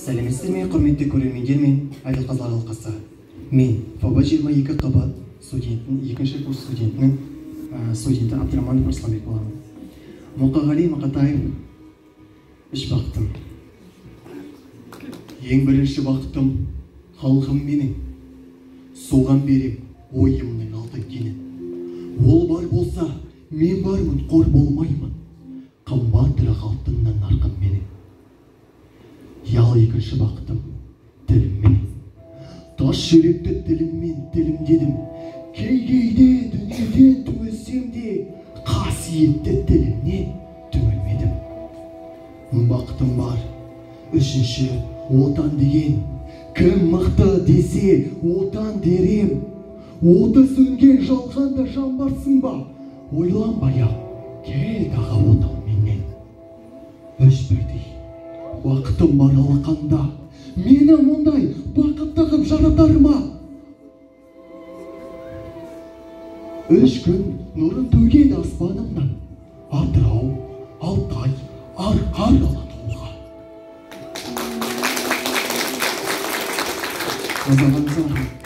Сәлеметсіздер ме, құрметті көрермендер мен әділқазылар алқасы. Мен ФБ 22 ҚБ студентінің, екінші курс студентінің студенті Абдраманов Арсланбек боламын. Мұқағали Мақатаев, үш бақытым. Ең бірінші бақытым халқым менің. Соған берем ойымның алтын кенін. Ол бар болса, мен бармын, қор болмаймын. Қымбатырақ алтыннан нарқым менің. Ял екінші бақытым тілім менің. Тас жүректі тіліммен тілімдедім. Кей-кейде дүниеден түңілсем де, қасиетті тілімнен түңілмедім. Бақытым бар, үшінші отан деген. Кім мықты десе, отан дерем. Оты сөнген жалғанда жан барсың ба? Ойланбай-ақ, кел дағы отау менен. Үш бірдей бақытым бар алақанда. Мені мұндай бақытты қып жаратар ма? Үш күн нұрын төгеді аспанымнан. Атырау, Алтай, Арқар Алатауға. Назарларыңызға рахмет.